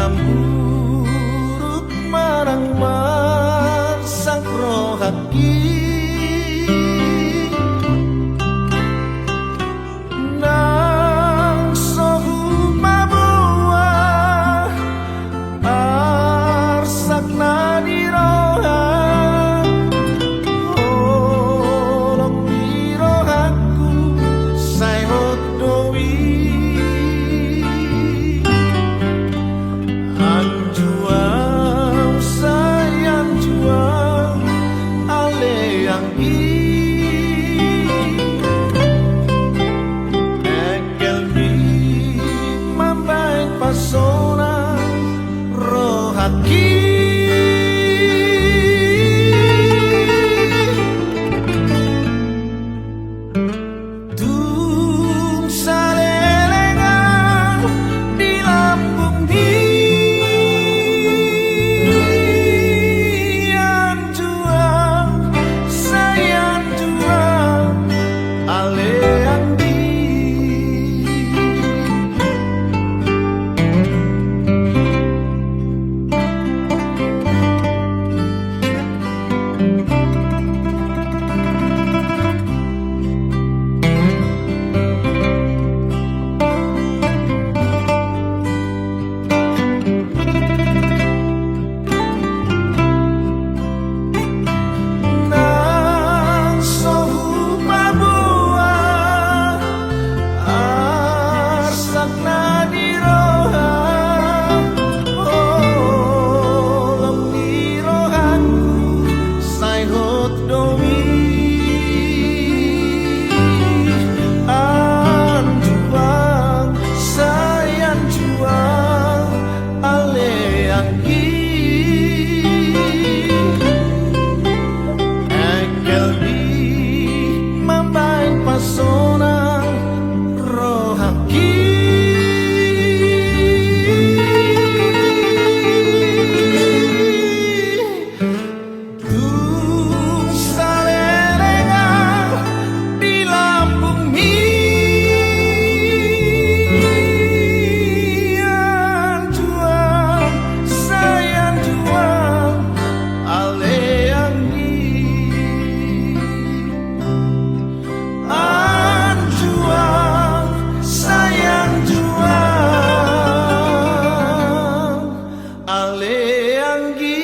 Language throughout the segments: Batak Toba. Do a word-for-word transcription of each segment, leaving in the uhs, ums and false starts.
Amburuk manang marsak rohangki, nang so hupaboa arsak na di roha. Holong ni rohangku sai hot do i. Anjuang sai anjuang ale anggi. Engkelmi mambaen pasonang rohangki. Tung saleleng au di lambungmi, anjuang sai anjuang ale anggi. Nang so hupaboa arsak na di roha, holong ni rohangku sai hot do i. Anjuang sai anjuang ale anggi. Engkelmi mambaen pasonang rohangki. Tung saleleng au di lambungmi, anjuang sai anjuang ale anggi. Anjuang sai anjuang ale anggi.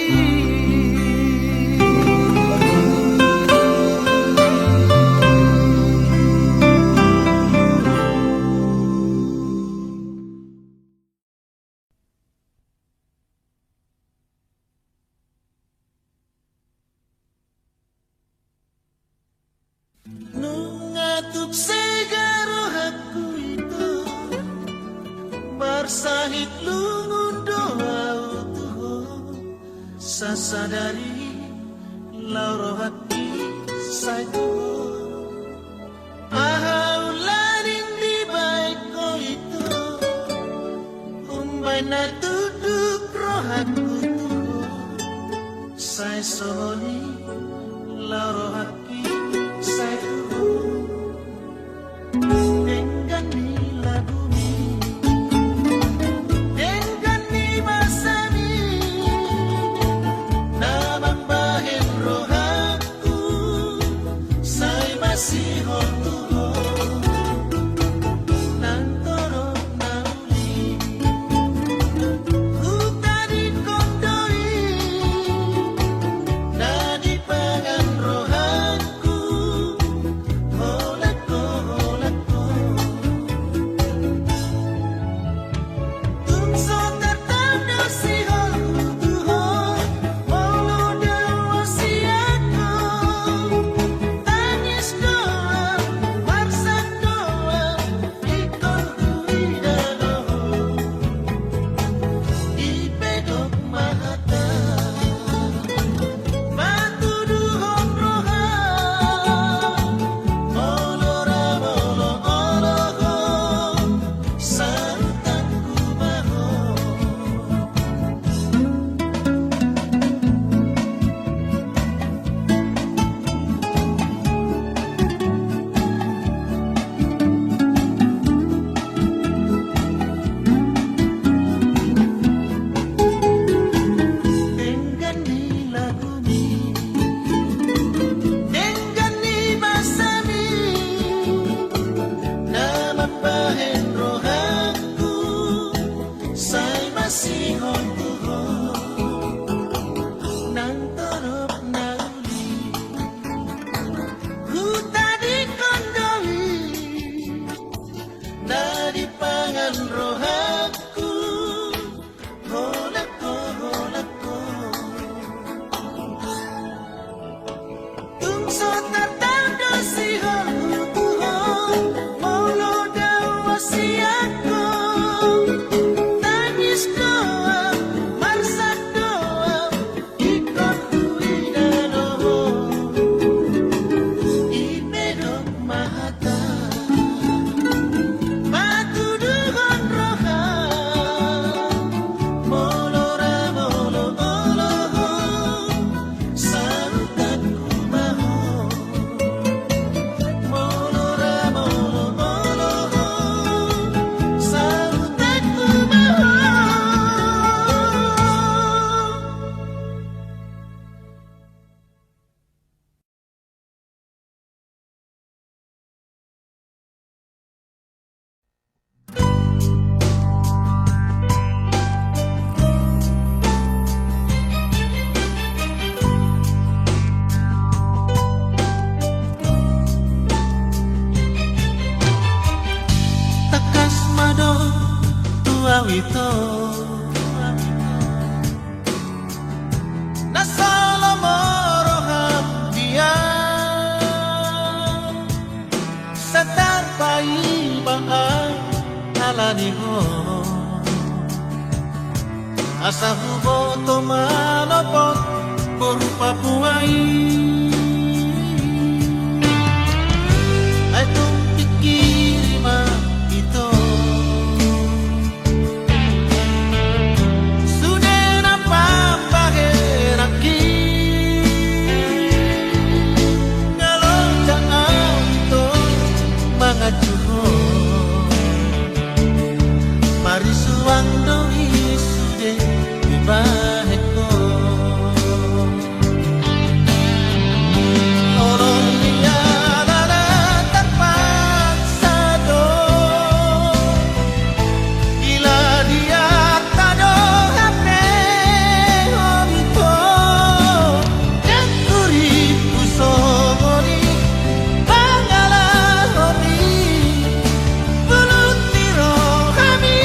Nunga tuk sega rohangku ito, marsahit lungun do au tu ho. Sasadari laho rohangki sai tu ho. Aha ulaning dibaen ho ito, umbaen na tunduk rohangku tu ho. Sai songon i laho rohangki sai tu ho. Denggan ni lagumi, denggan ni basami, na mambahen rohangku sai masihol tu ho. Nang torop na uli hutadingkon do i, na dipangan rohangku Sihol tu ho nang torop na uli, hutadingkon do i na dipangan rohangku. Holangku, holangku. Tung so tartaon do sihol tu ho, molo dao sian ho, tangis do au, marsak do au, ingkon huida do ho. I pe dok ma hata, patuduhon roha. Molo ra molo olo ho, sahutanku ma ho. Molo ra molo olo ho, sahutanku ma ho. Tangkas ma do tu au ito. Na so lomo roham dia, sai tarpaima au ala ni ho. Asa huboto manopot boru Papua i. Ai tung pingkiri ma ito. Sude na pambahenanki, nga loja au ito manganju ho. Marisuang do i sude dibahen ho. Olo, ia na tarpaksa do. Ila di arta do hape ho ito. Dang hurippu songon i pangalahomi. Bulung ni rohami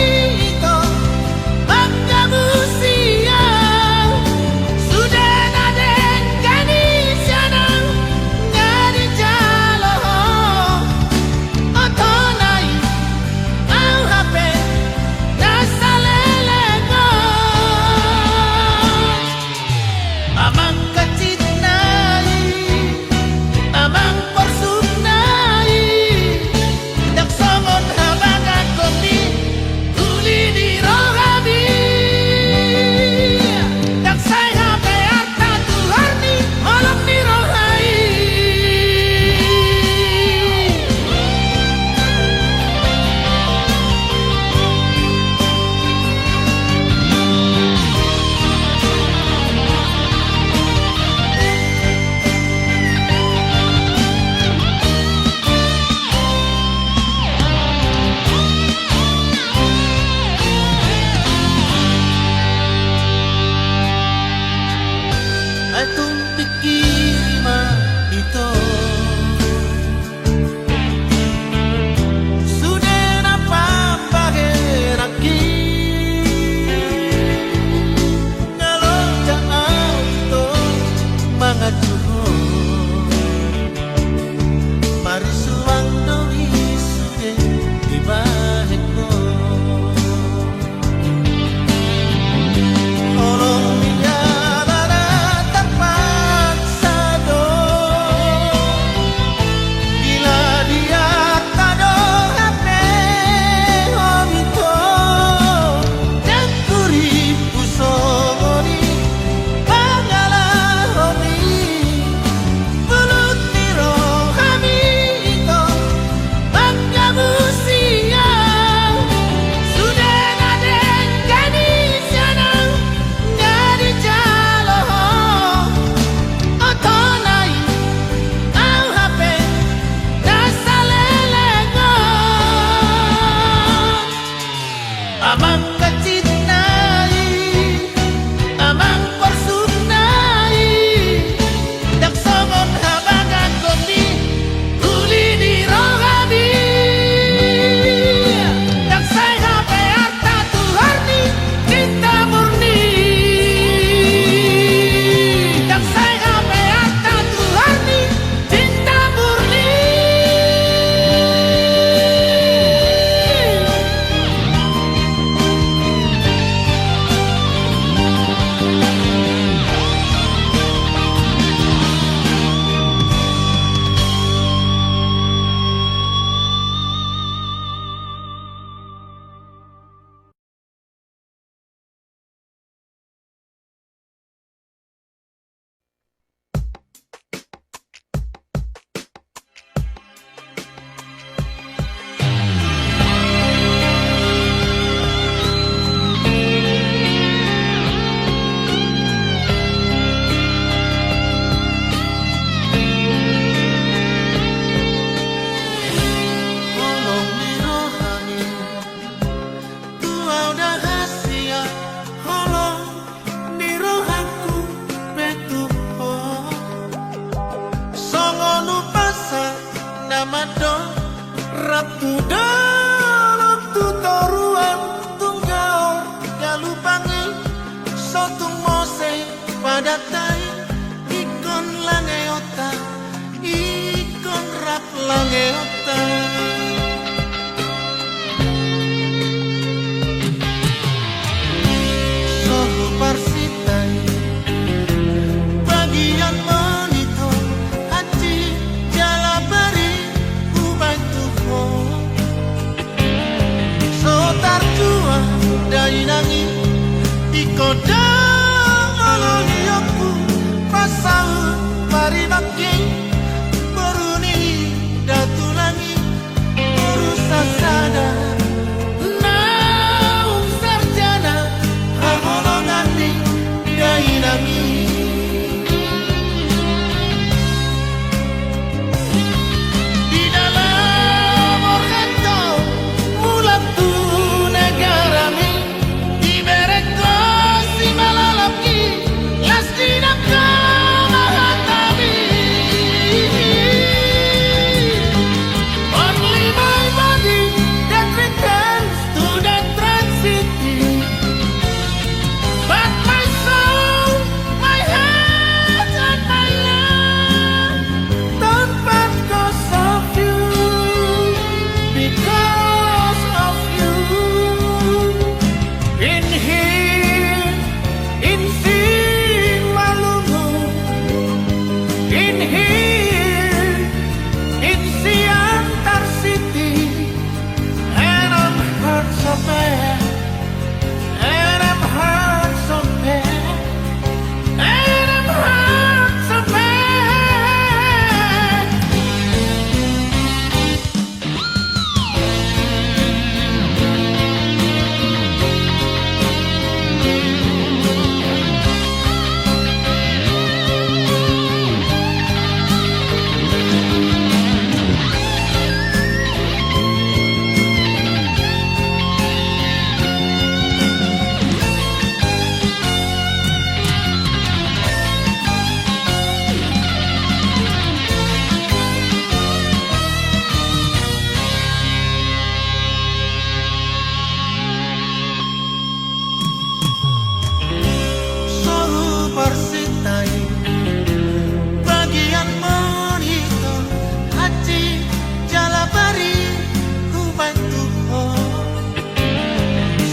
ito, manggabusi Datai ingkon langeonta, ingkon rap langeonta. Sohu parsinta i, bagian monitor, hansit jala barit hubaen tu ho. So tartua dainang i, ingkon do olo-olionku pasaut parimangking boru ni datulang i, boru sasada naung sarjana haholongan ni dainang i. Di dalam organto mulak tu negarami, dibereng ho simalolongki las di nangka mahatami. Only my body that returns to the transit. But my soul, my heart and my love turn back 'cause of you, because of you. In here, in si Malungun, in here, in Siantar City. And I'm hurt so bad. And I'm hurt so bad. And I'm hurt so bad. Sohu parsinta i, bagian monitor, hansit jala barit hubaen tu ho.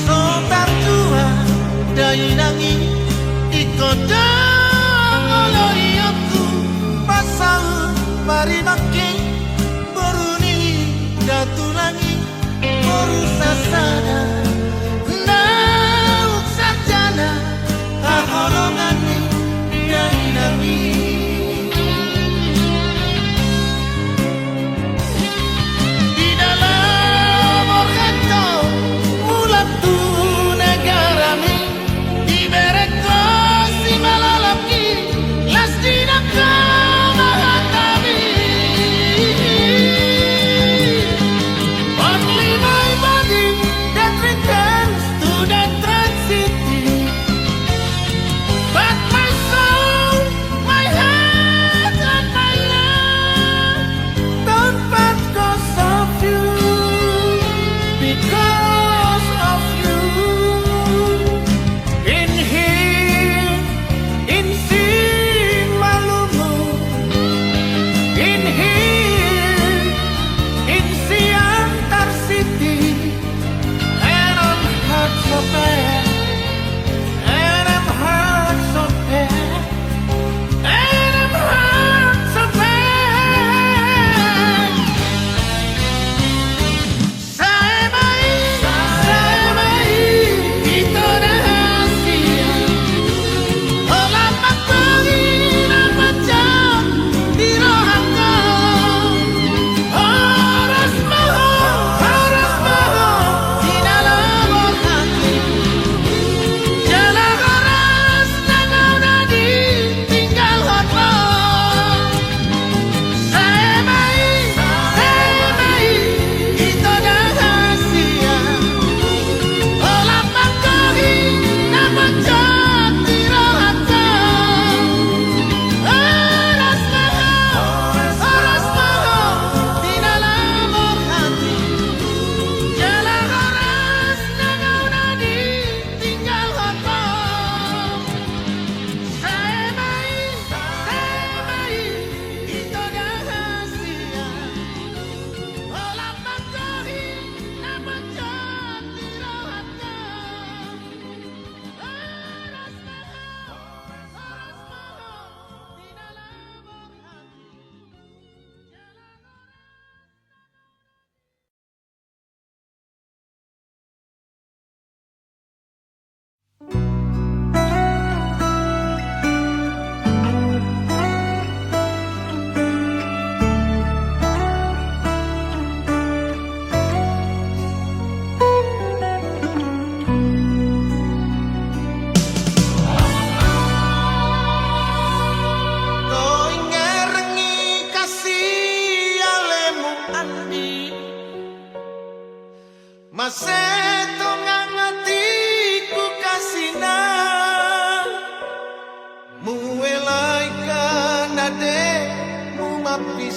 So tartua dainang i, ingkon do olo-olionku pasaut parimangking boru ni datulang i, boru sasada naung sarjana haholongan ni dainang i. Di dalam organto mulak tu negarami, dibereng ho simalolongki las di nangka mahatami. Only my body that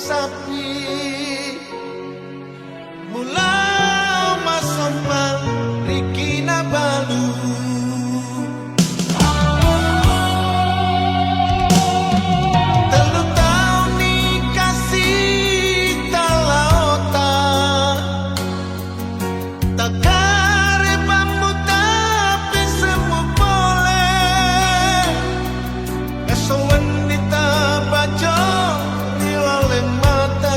sapi. Mula ma somba ringki na balu. Tolu taon ni kasita laota. Takarep hamu tapi semu pole. Gasoan ni tabajo ni loleng mata.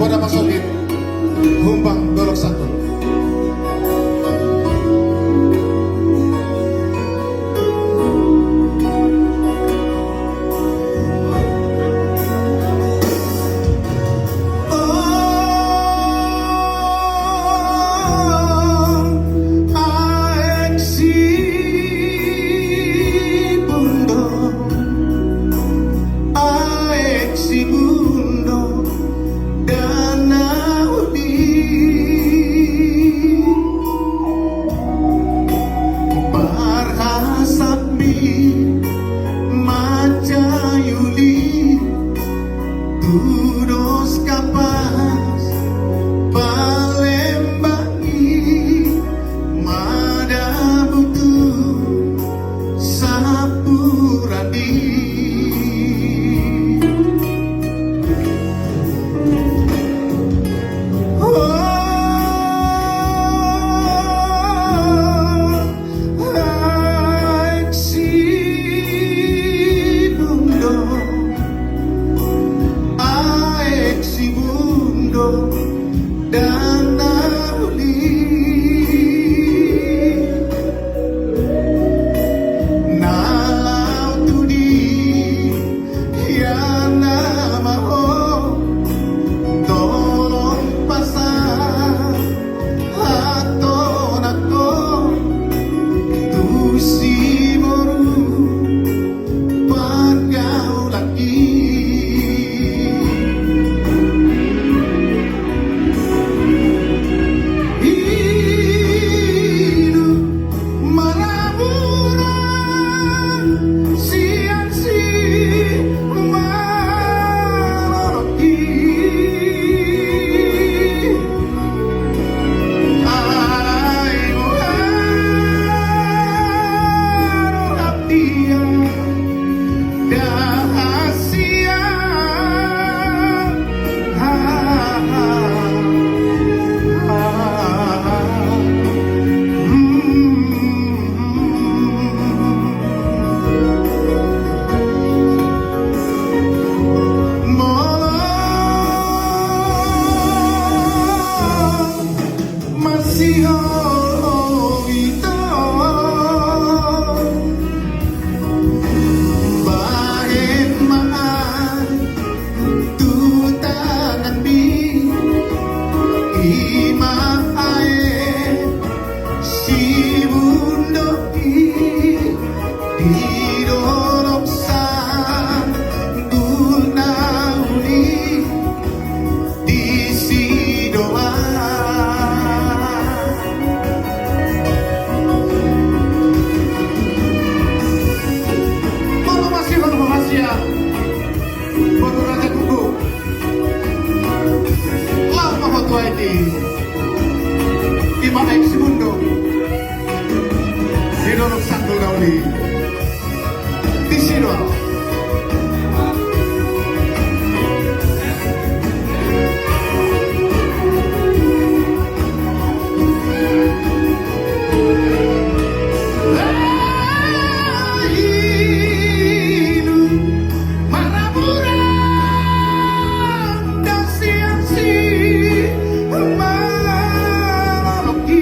Ada pasogit humbang dolok satu. Aek si Bundo, aek si Bundo, dana uli. Parhasap mi mansai uli, tudos kapas palembangi, madabu tu sapuran i. Aek si Bundo, aek si Bundo, dana uli. Na laho tu dia nama ho, tolong pasahat hatonan ho tu si boru pargaulan i. Hidup marabura sian si malolong i. Alai boha do hatian dahasian. Ha, ha, ha, ha, ha. Hmm. Molo masihol ho ito, bahen ma an tu tanganmi, i ma aek si Bundo i, di dolok sanggul na uli, disi do ahu. Molo masihol ho hasian, boru raja kuku, laho ma ho tu aek i. I ma aek si Bundo, di dolok sanggul na uli. Disi do ahu. Hidup marabura sian si malolong i.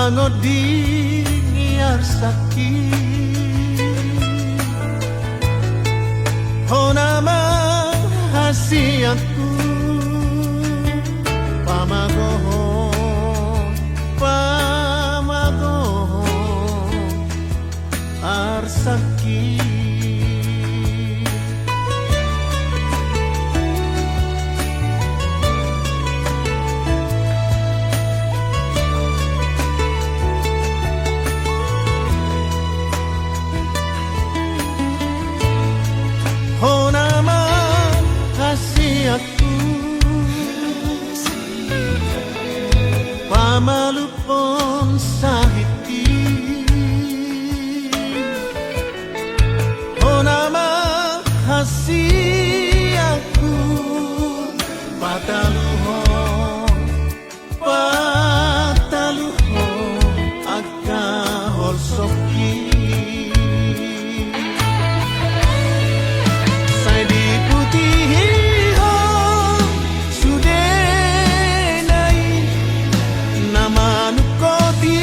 Mangondingi arsakki, hona ma hasianku, pamagohon, pamagohon arsakki. Hona ma hasianku, pamalumhon sahitki, hona ma hasianku, pataluhon, pataluhon angka holsokki. Sai diputihon sudena i na manungkoti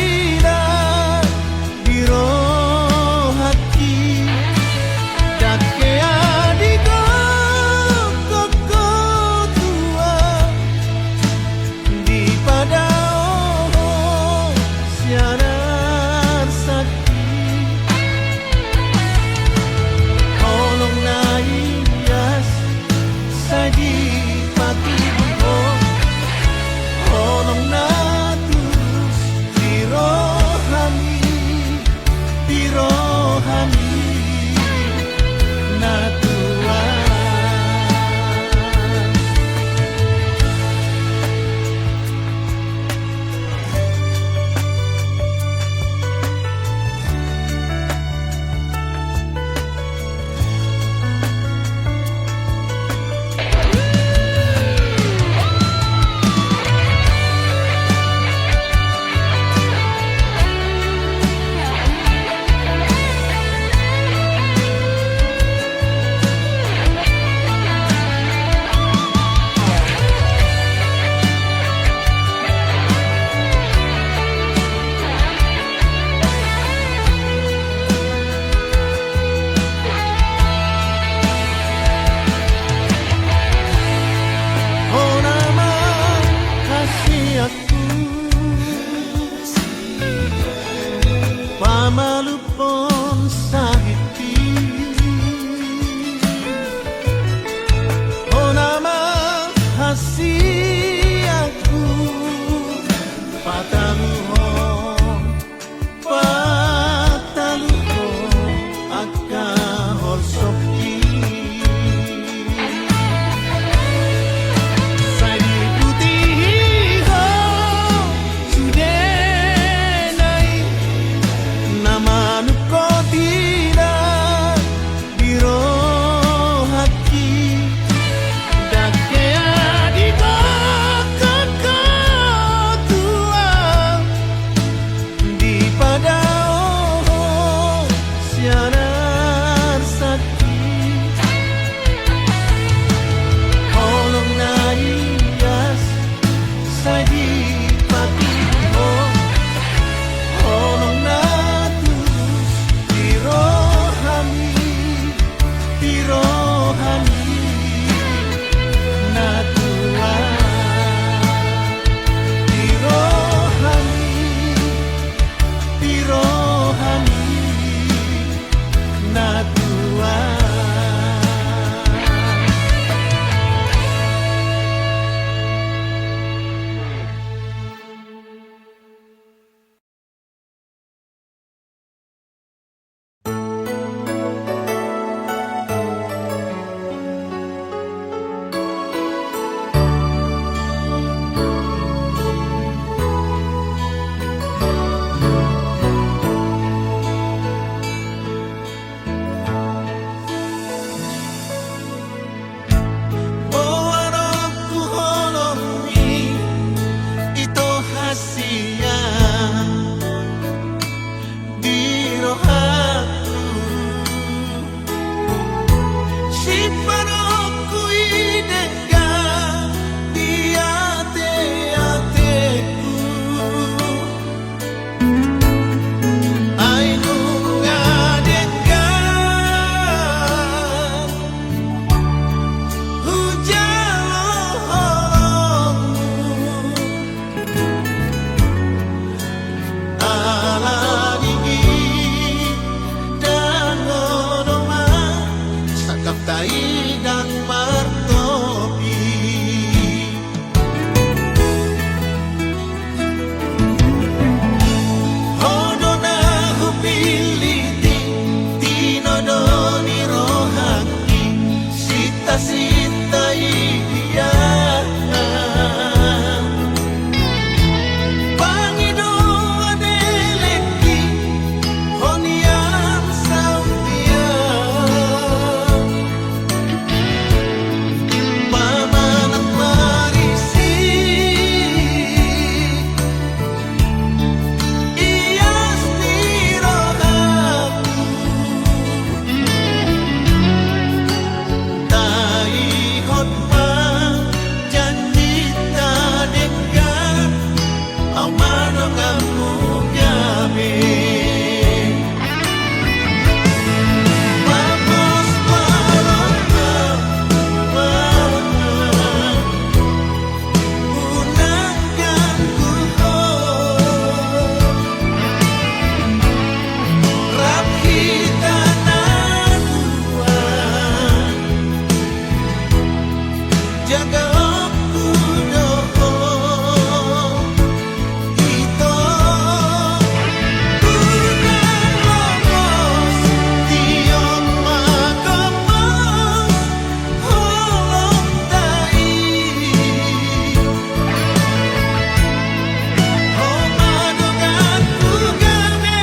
donganmu gabe. Mamos ma rohangku, unang ganggu ho. Rap hita na dua. Jagaonku do ho, ito. Unang lomos, tio ma gomos holongta i. Ho ma donganku gabe.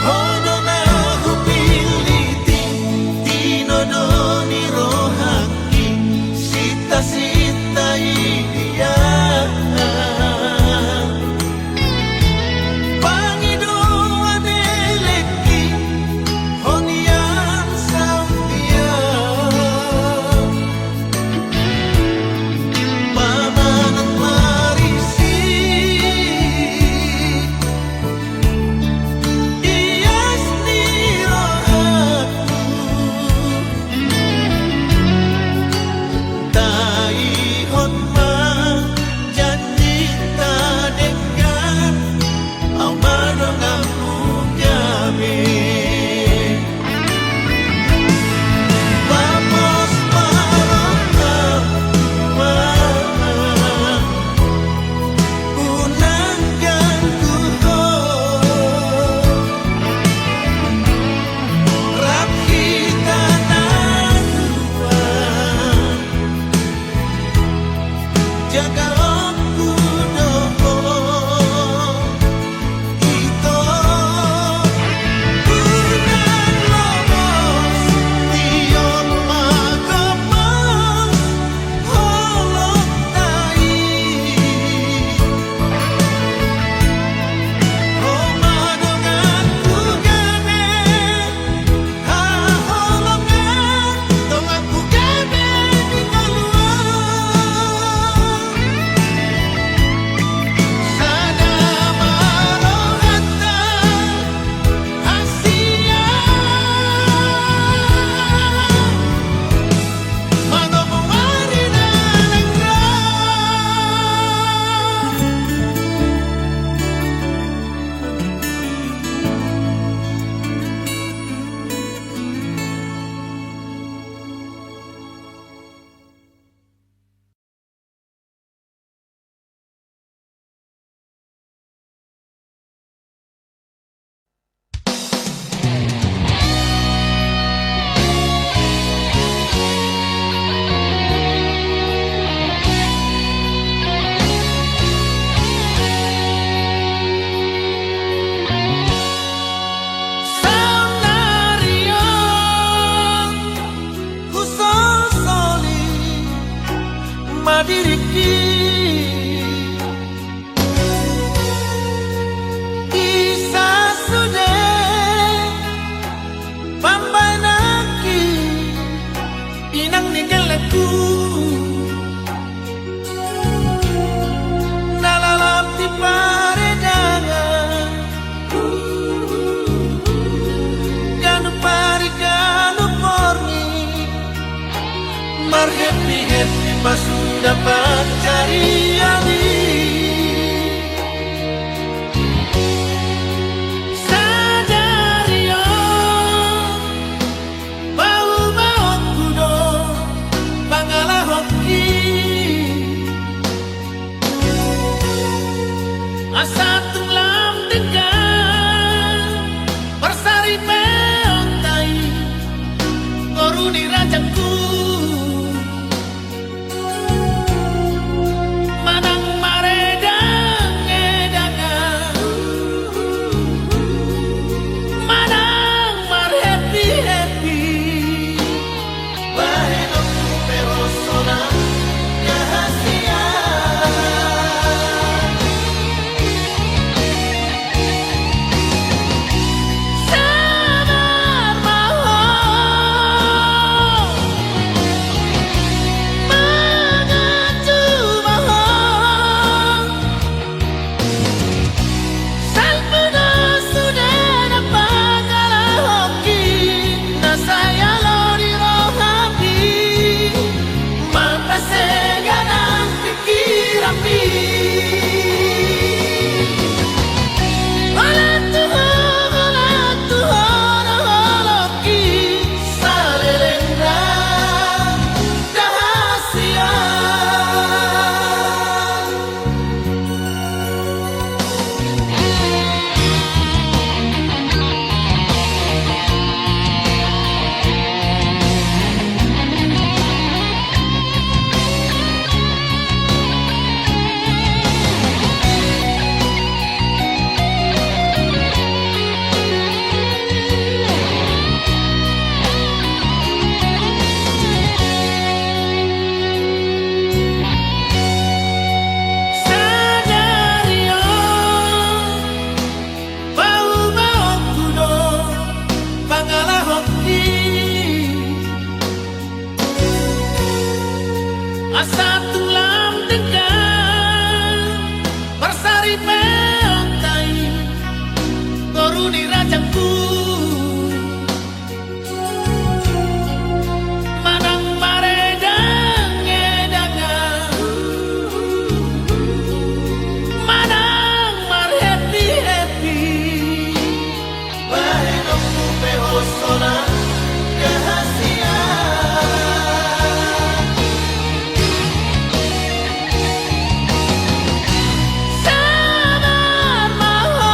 Ho do na hupillit i, tinodo ni rohangki, sinta-sinta i dia. Pangidoan elekki, ho nian sautian. Pamanat marisi, ias ni rohangku. Taihon ma janjinta denggan, au ma donganmu gabe. Mamos ma rohangku, unang ganggu ho. Rap hita na dua. Jagaonku do ho, ito. Unang lomos, tio ma gomos holongta i. Ho ma donganku gabe. Saonari on husolsoli ma diringki. Isa sude pambahenanki, inang ni gellengku. Na lalap di paredangan, ganup ari ganup borngin, marheppi-heppi pasuda pansarian i. Sadari on paubaonku do pangalahonki. Asa tung lam denggan parsaripeonta i, boru ni rajangku. Asa tung lam denggan marsaripeon hita i, toru ni rajangku. Manang maredang-edangan, manang marhappy-happy, bahenonku pe hosolan rahasia. Sabar ma ho,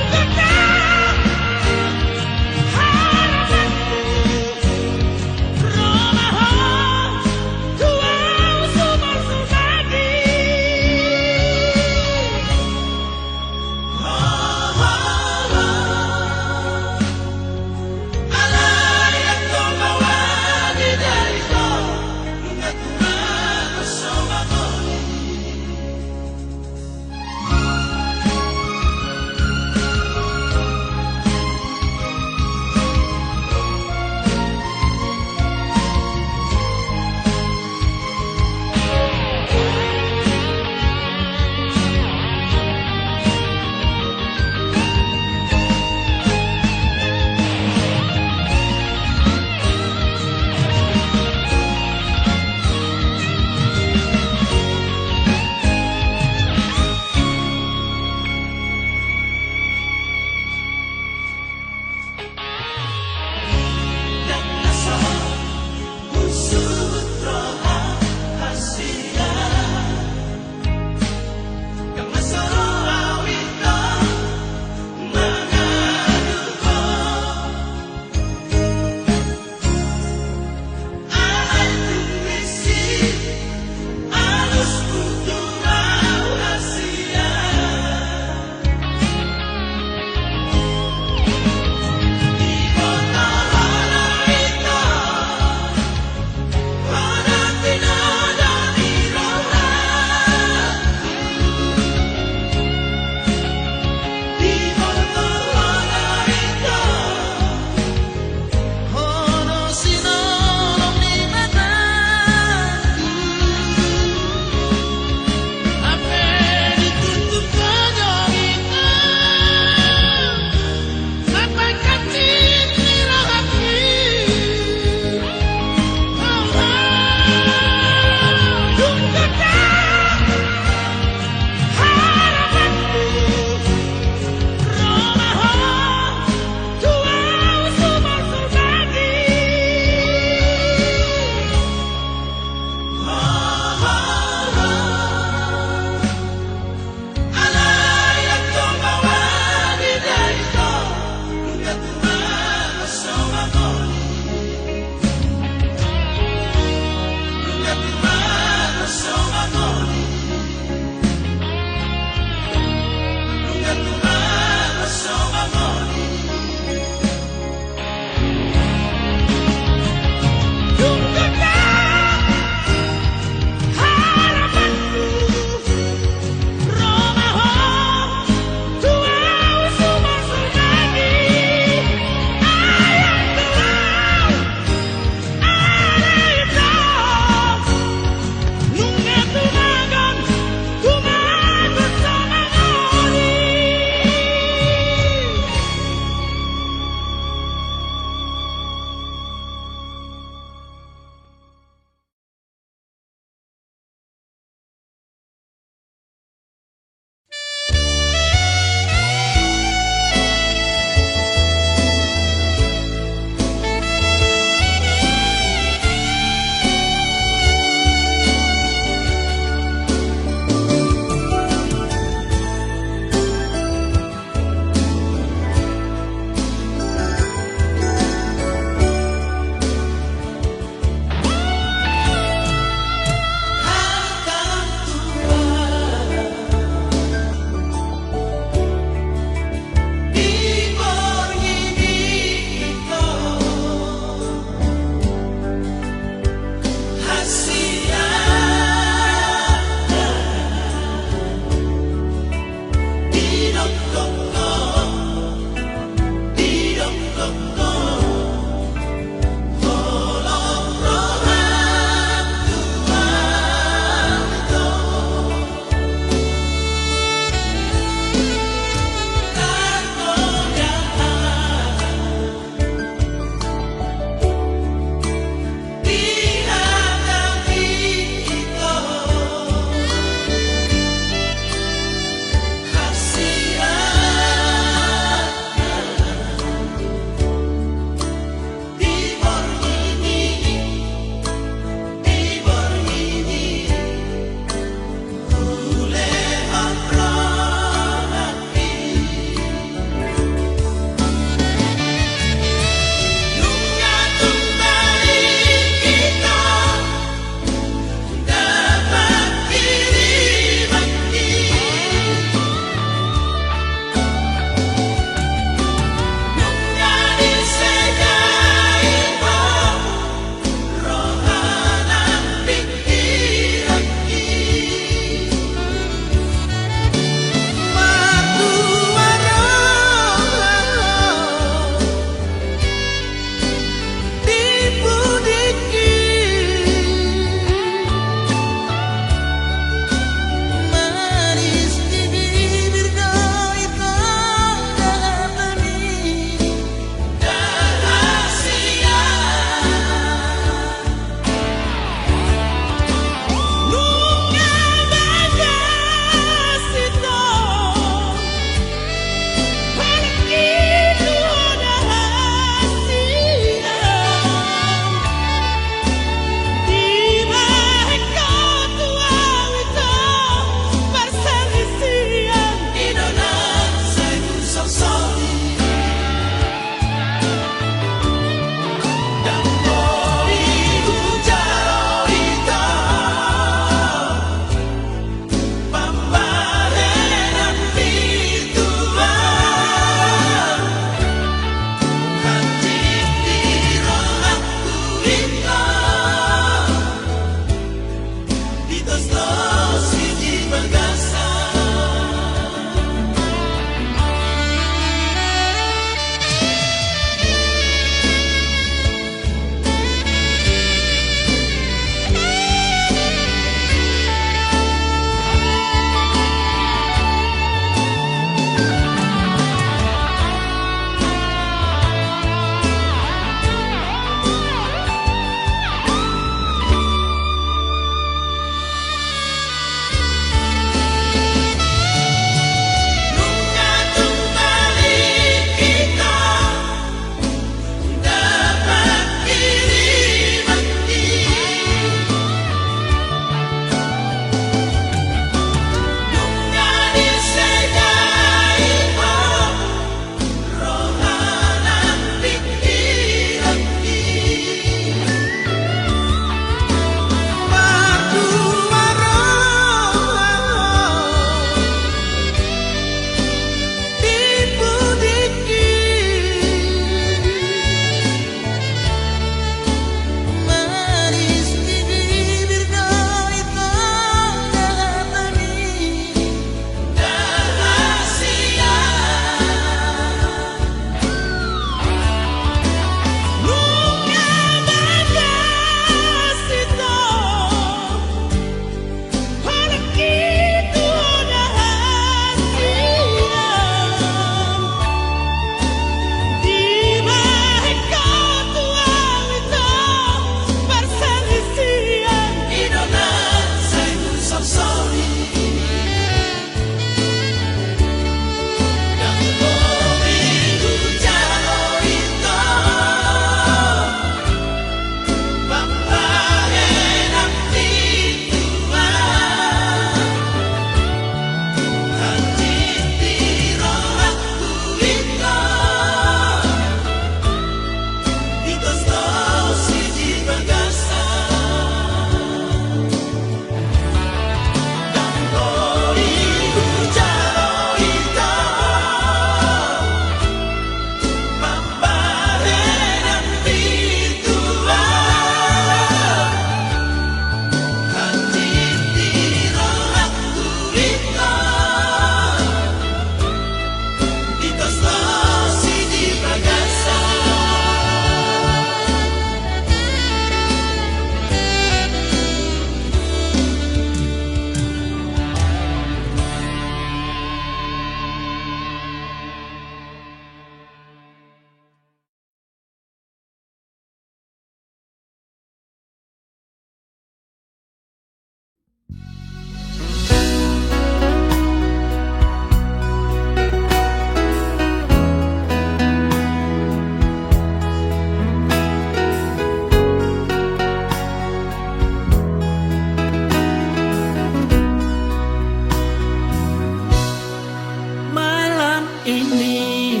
Malam ini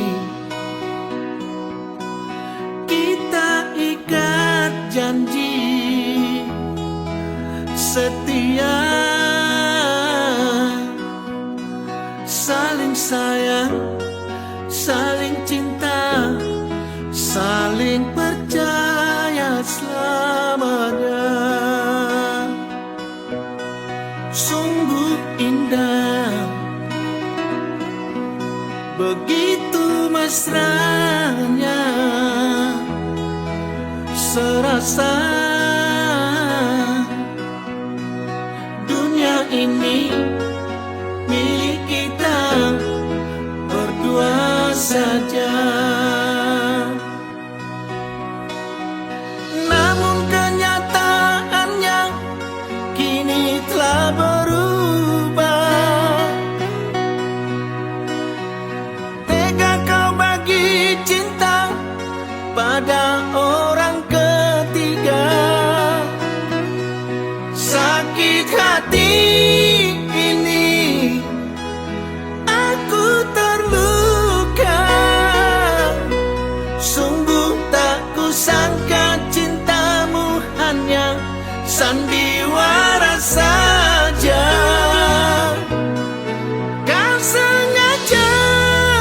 kita ikat janji setia, saling sayang, saling cinta, saling percaya selamanya. Sungguh indah, begitu mesranya, serasa dunia ini milik kita berdua saja. Namun kenyataannya kini telah berubah. Tega kau bagi cinta pada orang ketiga. Sakit hati ini aku terluka, sungguh tak kusangka cintamu hanya sandiwara saja. Kau sengaja,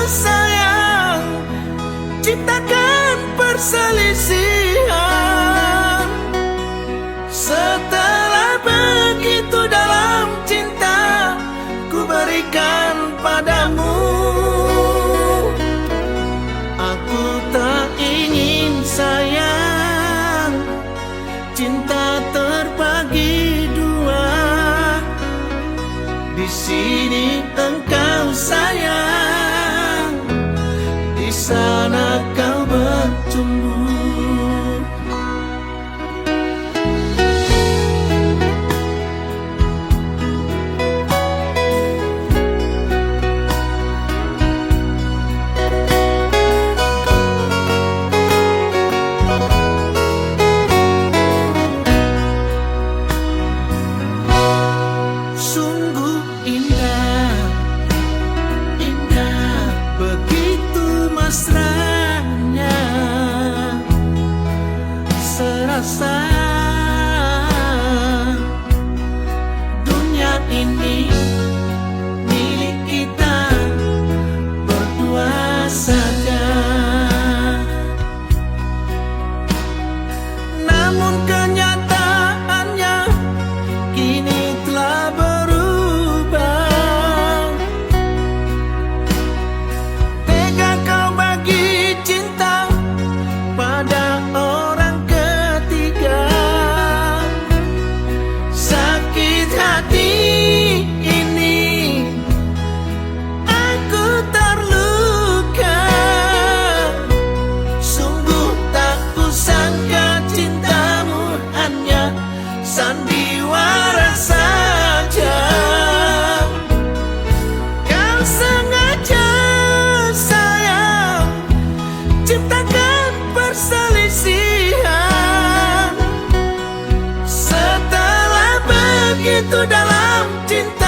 sayang, ciptakan perselisihan. Setelah begitu dalam Di sini engkau sayang, di sana kau bercumbu. Sungguh indah, indah, begitu mesranya serasa dunia ini milik kita berdua saja. Namun kenyataannya kini telah berubah. Tega kau bagi cinta pada orang ketiga. Sakit hati ini aku terluka. Sungguh tak kusangka cintamu hanya sandiwara saja. Kau sengaja sayang ciptakan perselisihan. Setelah begitu dalam cinta